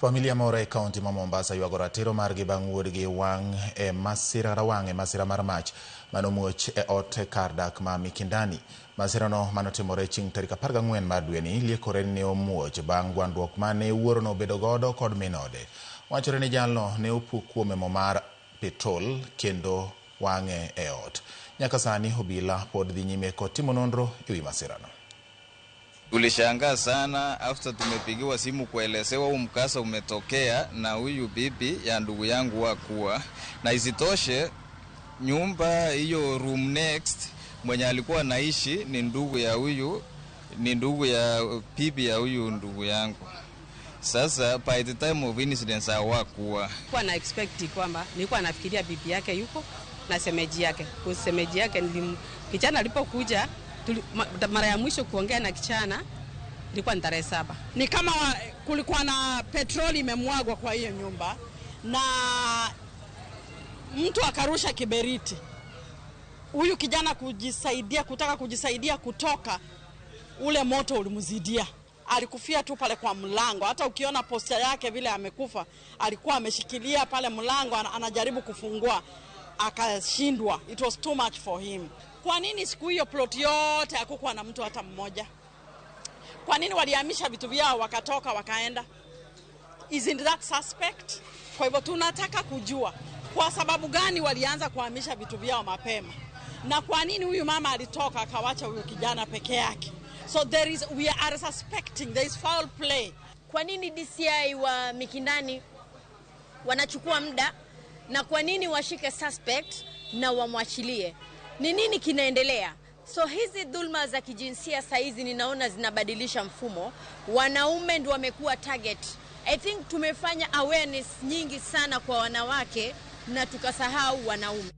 Familia moro e kaunti ma Mombasa ywago ratiro margi bang' wuodgi wang' e masira rawang' e masira mar mach manomuoch e ot kar dak ma Mikindani. Masirano manotimore chieng' tarik 14 mar dweni liekore ni ne omuoch bang' gwandruok mane wuorono obedo godo kod min ode. Wachore ni jalno ne opuk kuome mo mar petrol kendo wang'e e ot. Nyaka sani obila pod dhi nyime kod timo nonro e wi masirano. Tulishangaa sana after tumepigiwa simu kuelezewa huu mkasa umetokea na huyu bibi ya ndugu yangu wakuwa, na isitoshe nyumba hiyo room next mwenye alikuwa naishi ni ndugu ya huyu, ni ndugu ya bibi ya huyu ndugu yangu. Sasa by the time of incident hawakuwa. Nilikuwa na expect kwamba nilikuwa nafikiria bibi yake yuko na semeji yake. Kwa semeji yake kijana alipokuja mara ya mwisho kuongea na kijana ilikuwa ni tarehe 7. Ni kama kulikuwa na petroli imemwagwa kwa hiyo nyumba na mtu akarusha kiberiti. Huyu kijana kutaka kujisaidia kutoka, ule moto ulimzidia. Alikufia tu pale kwa mlango. Hata ukiona posta yake vile amekufa, alikuwa ameshikilia pale mlango, anajaribu kufungua, akashindwa. It was too much for him. Kwa nini siku hiyo plot yote hakukuwa na mtu hata mmoja? Kwa nini walihamisha vitu vyao wakatoka wakaenda? Isn't that suspect? Kwa hivyo tunataka kujua kwa sababu gani walianza kuhamisha vitu vyao mapema, na kwa nini huyu mama alitoka akawacha huyu kijana peke yake. So we are suspecting there is foul play. Kwa nini DCI wa Mikindani wanachukua muda, na kwa nini washike suspect na wamwachilie? Ni nini kinaendelea? So hizi dhulma za kijinsia saizi ninaona zinabadilisha mfumo. Wanaume ndio wamekuwa target. I think tumefanya awareness nyingi sana kwa wanawake na tukasahau wanaume.